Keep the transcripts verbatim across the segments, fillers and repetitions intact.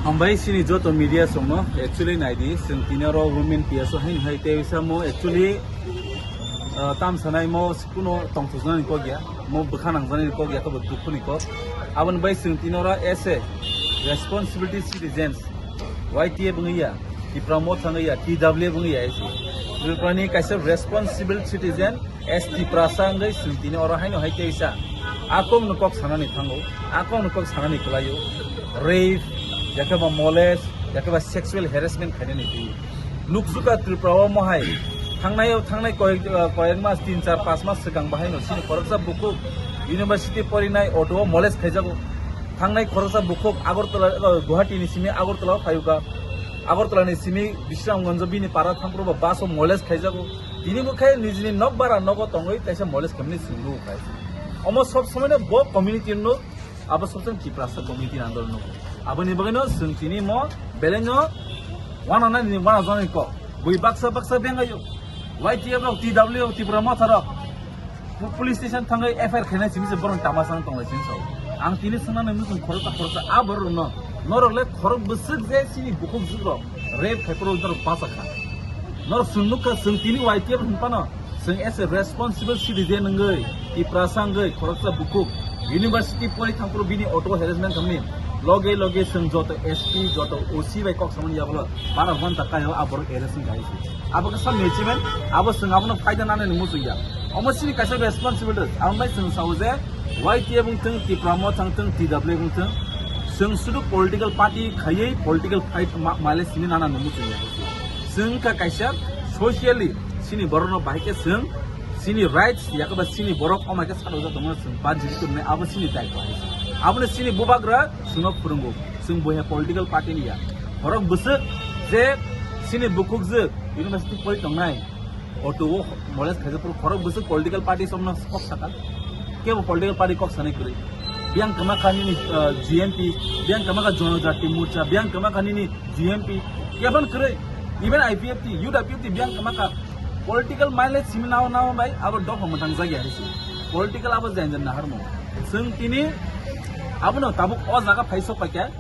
Hambai chini joto media songno, actually naidi, chwng tini oro women P S O haino hai tei samo actually, ah, tam sanai mo kuno tongthoknani kok ya, mo bwkha nangjaknani kok ya, kebo dukhuni kok. Aboni bai chwng tini oro as a responsibility citizens, Y T F wngwi ya, Tipra Motha wngwi ya, T W F wngwi ya, as a Tripurani kaisa responsible citizen, as Tiprasa wngwi chwng tini oro haino hai teisa a kokno kok sanani thango, a kokno kok sanani kwlaio. Rape, yakhe ba molest, yakhe ba sexual harassment khainani twi. Nukjukha Tripura o mohai thangnai, thangnai koyek, koyek mas, tin, char, panch mas swkang bahaino chini khoroksa bukhuk university porinai auto o molest khaijago. Thangnai khoroksa bukhuk Agartala, Guwahati ni simi Agartala o phayuka. Agartala ni simi Bisramganj bini para thangphuru bo bus o molest khaijago. Tini bo khe nijini nok bara nogo tongwi kaisa molest khaimani chwng nugo khai. Omo sob somoino bo community no, abo sob somoi Tiprasa community ni under no. Aboni bagwino chwng tini mo belai no wana nani wana jani kok. Bui baksa baksa bengayo. Y T F rok, T W rok, Tipra Motha rok. Pu-, police station thangwi F I R khainai simi se borok tama sang tonglai sini sao. Ang tini swngnani muchung khoroksa khoroksa a borok rokno. Norok le khorok bwswk je chini bukhuk jukrok rape khai phuru norok bachakha. Norok chwng nukha chwng tini Y T F hwn phano chwng as a responsible citizen wngwi Tiprasa wngwi khoroksa bukhuk university pori thangphuru bini auto harassment khamni loge loge chwng joto S P joto O C bai kok samani yagulo bara ghonta kaio a borok arrest wngkha hai se. Abo khe samni achievement, abo chwng abono phaida nanani muchung ya. Omo chini kaisa responsibility, abo bai chwng sao je Y T F wngthwng, Tipra Motha wngthwng, T W wngthwng, chwng sudu political party khaiwi political fight ma-, male sini nanani muchung ya. Chwng kha kaisa socially chini borokno bahai khe chwng chini rights yakhe ba chini borok omo khe sadok jatongno chwng banjiri tongmani abo chini daitwa hai se. Abono chini bubagra chwngno phwrwngo. Chwng bo hai political party ni ya. Borok bwswk je chini bukhuk jwk university pori tongnai. Auto o molest khaijak phuru khorok bwswk political party somno kok saka. Kebo political party kok sanai kwrwi. Biyang kwma kha nini, uh, G M P, biyang kwma kha Jonojati Morcha, biyang kwma kha nini G M P, kebon kwrwi. Even I P F T, youth I P F T biyang kwma kha. Political mileage simi nao nao bai abo dopha mwthang jagya hai se. Political abo jenjer naharmo. Chwng tini abono tabuk o jaga phai sok paikha.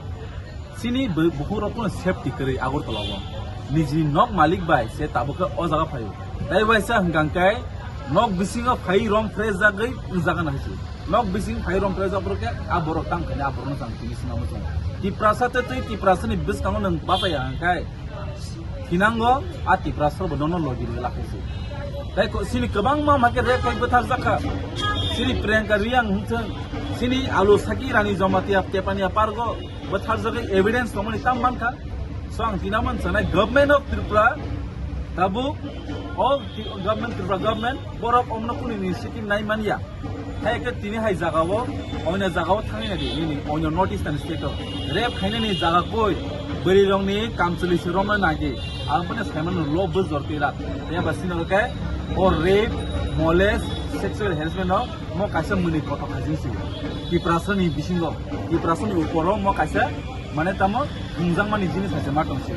Chini bu-, bukhuk rok no safety kwrwi Agartala o. Nijini nok malik bai se tabuk khe o jaga phaio. Tai bai sa hwnkha khe nok bisingo phai rom fresh jagwi wngjaga nai se. Nok bising phai rom fresh jak khe a borok tang khaini a borok no chang tini swnamo chang. Tiprasa te twi Tiprasa ni bwskango nwng bachaya hwnkhe thinango a Tiprasa bo nono logi rwla khaisi. Tai ko-, chini kwbangma ma khe rek kai bwthar jakha. Chini Priyanka Reang hwnkhe chini Alu Saki Rani Jamatia Tepania Pargo bwtharjagwi evidence tongmani tam mankha. So ang tina man sanai Government of Tripura tabuk o ti-, Government, Tripura Government borok omno kunu initiative nai manya. Hai khe tini hai jagao oino jagao thangwi nadi nini oino North Eastern state o rape khainani jaga koi bwrwi rokni kamchwlwi se romna nagi ang phano saimano lo bwjor twi rak. Tei ba sino khe o rape, molest, sexual harassment no mo kaisa mwnwi kothok khaijing si. Tiprasani bisingo, Tiprasani uporo mo kaisa, mane tamo, hwnjakmani jinis hai se ma tong si.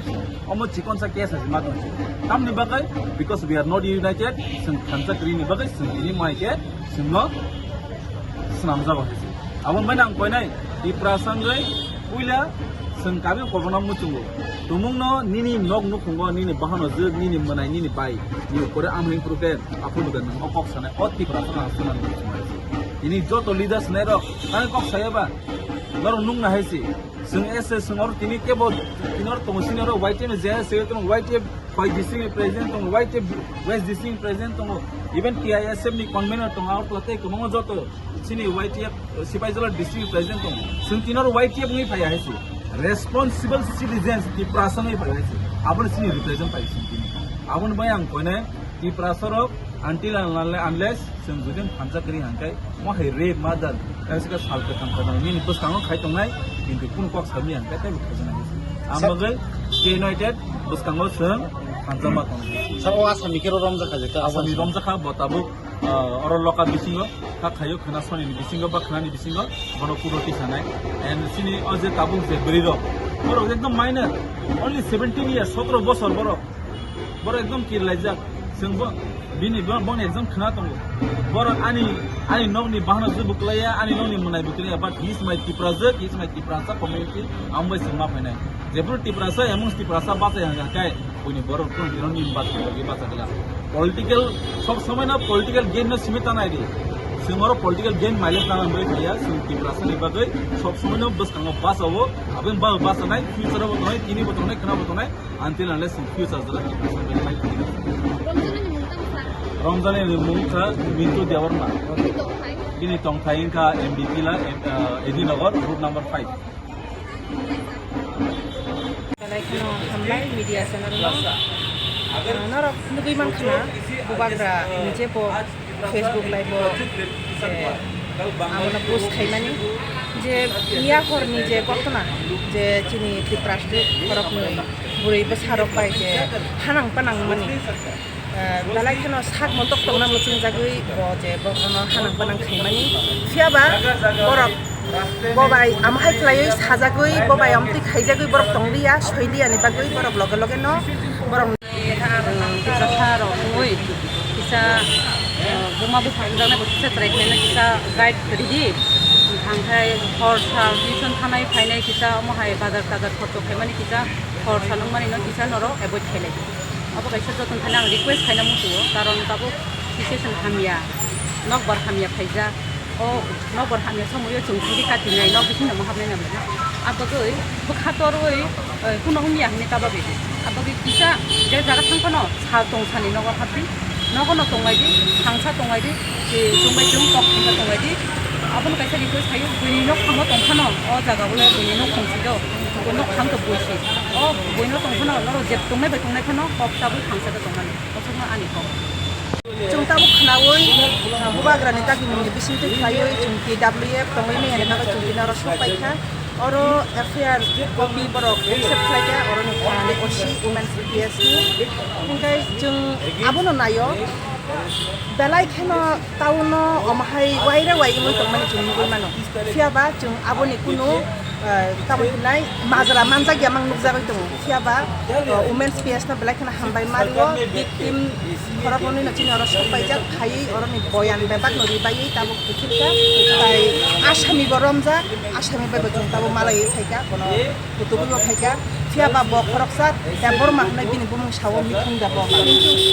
Omo chikonsa case hai se ma tong si. Tamni bagwi, because we are not united, chwng thansa kwrwini bagwi chwng tini mo hai khe chwngno swnamjago hai se. Aboni bai ang koinai, Tiprasa wngwi puila chwng kabi kobono muchungo. Tumungno nini nok nukhungo, nini bahano jwk, nini mwnai, nini bai, ni upore amhing pruke, aphuru de nang o kok sanai, o Tiprasa nang swnam ni swnam. Ini joto leaders nai rok, nang kok saya ba, norok nung na hai si. Chwng S S chwng oro tini kebo, tini oro tongo, sini oro Y T F ni J S tongo, Y T F Khowai district ni president tongo, Y T F West district ni president tongo, even T I S F ni convener tongo, aro tei kwbangma joto chini Y T F, Sipaijala district ni president tongo. Chwng tini oro Y T F wngwi phaiya hai si. Responsible citizens Tiprasa wngwi phaiya hai si. Abono chini represent phai chwng tini. Aboni bai ang koine Tiprasa rok until and unless chwng jodi thansa kwrwi hangkai, mo hai rape, murder, kaisa ka sal kwthang kwthang nini bwskango khai tongnai, kintu kunu kok sami hangkai tei khaijana hai si. Ang bagwi K United bwskango chwng thansa ma tongnai. Sir, o Asami khe romjakha je, Asami romjakha bo tabuk, ah, oro loka bisingo, kha khayo khwna soni ni bisingo, ba khwnani bisingo, bono kuro tisanai. And sini o je tabuk je bwrwi rok, borok ekdom minor, only seventeen years, sotro bosor borok. Borok ekdom kirlaijak. Chwng bo, bini bo, boni exam khna tongo. Borok ani, ani nokni bahano se buklaiya, ani nokni mwnai buklaiya, but he is my Tiprajwk, he is my Tiprasa community, ang bai chwng ma phainai. Jephru Tiprasa, amongst Tiprasa bachai hwnka khe, buini borok kunu dino ni bachai bagwi bachagwla. Political, sob somoi no political game no simi tanai di. Chwng oro political game mileage tana bai thaya, chwng Tiprasa ni bagwi sob somoi no bwskango bachao, aboni bagwi bachanai, future bo tongnai, tini bo tongnai, khna bo tongnai. Until unless in future jora Tiprasa bai fight khaina. Romjani ni mung tamo sa? Romjani ni mung kha Mintu Debbarma. Bini tongthai? Bini tongthai wngkha M D P la, em, uh, A D Nagar, road number five. Belai kheno hambai media channel no. Ah, norok nugui mankha na, Bubagra ni je bo Facebook live o je abono post khaimani, je miya horni je gotona, je chini Tiprasa borokni bwrwi bwsarok bai je hanang panang mani, eh, belai kheno sak motok tongna muchungjagwi bo je borokno hanang panang khaimani. Phiya ba borok bo bai amhai khlaiwi sajagwi, bo bai amtwi khaijagwi borok tongliya, soiliya ni bagwi borok loge loge no borok Kisa kha rok wngwi, kisa, uh, buma buphang jaknai bo kisa try khlaina kisa guide ridi. Hwnkhe hor sal tuition thanai phainai kisa omo hai bazar tazar khorcho khaimani kisa hor sal wngmani no kisa norok avoid khailai. Abo kaisa joton thani ang request khaina muchungo, karon tabuk situation hamya, nokbar hamya phaijak. O nokbar hamya somoio chwng thangwi katinai nok bisingo tongma hapnai nang. Abagwi bwkha torwi, eh, kuno wngya hinwi tabagwi. Abagwi kisa je jaga thang phano sal tong sani nogo hapdi. Nogono tonglaidi, thangsa tonglaidi, eh, chwngbai chwng kok thangsa tonglaidi. Abono kaisa request khaio, buini nok thango tong phano, o jaga ule buini nok tong si do, bo nok thang to bui si. O buino tong phano, norok jeb tongnai bai tongnai phano, kok tabwi thangsa khe tongmani. Kochokma ani kok. Chwng tabuk khnaui, ah, Bubagrani dagimungni bisingtwi khlaiwi chwng T W F tongwi manya ni bagwi chwng tini oro sok paikha. Oro F I R copy borok accept khlaikha, oroni thani O C Women's P S ni. Hinkhe chwng abono naio, belai kheno town o omo hai waira wai wngwi tongmani chwng nugwi mano. Phiya ba chwng aboni kunu, eh, tamo hinai majra manjak ya mang nukjagwi tongo. Phiya ba, eh, Women's P S no belai kheno hambai mario, victim khoroknwi no chini oro sok paijak phaiwi oroni boyan bebak no ribaiwi tabuk kiphilkha. Tai asami bo romjak, asami bai bo chwng tabuk malaiwi phaikha, bono kutugwi bo phaikha. Phiya ba bo khoroksa Debbarma hwnwi bini bumung sao Mithun Debbarma,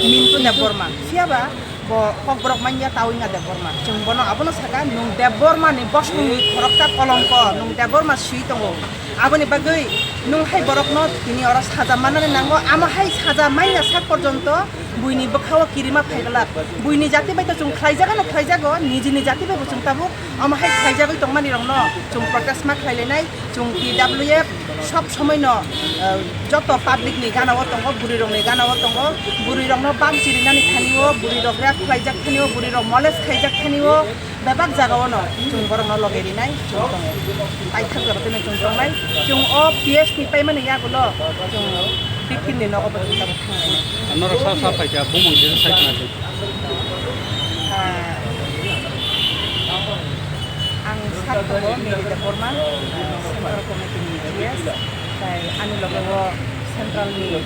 Mintu Debbarma. Phiya ba Bo kokborok manya ta wngya Debbarma. Chwng bono abono saka, "Nwng Debbarma ni bosongni khoroksa kolongko, nwng Debbarma swi tongo." Aboni bagwi nwng hai borokno tini oro saja manani nango. Amo hai saja manya sak porjonto buini bwkhao kirima phaiglak. Buini jati bai to chwng khlaijagano khlaijago, nijini jati bai bo chwng tabuk amo hai khlaijagwi tongmani rokno chwng protest ma khlailainai. Chwng T W F sob somoi no, eh, joto public ni gana o tongo, bwrwi rok ni gana o tongo, bwrwi rok no bam chirinani thani o, bwrwi rok rape khlaijak thani o, bwrwi rok molest khaijak thani o, bebak jaga o no chwng borok no loge rinai chwng tongo. Paithak jora tei no chwng tongnai, chwng o P S ni paimani yagulo chwng victim ni nogo bo chwng tabuk thangnai. Norok sa sa phaikha, bumung je sai khna. Ah, ang sak tongo Mary Debbarma, ah, Central Committee ni G S, tai ani loge o Central ni,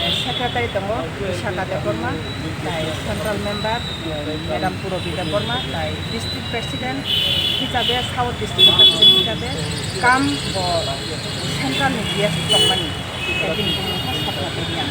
eh, Secretary tongo Vishaka Debbarma, tai Central Member, eh, Madam Purabhi Debbarma, tai District President hisabe, South District President hisabe, kam bo Central ni G S tongmani. Tei bini bumung khe Sapna Debia.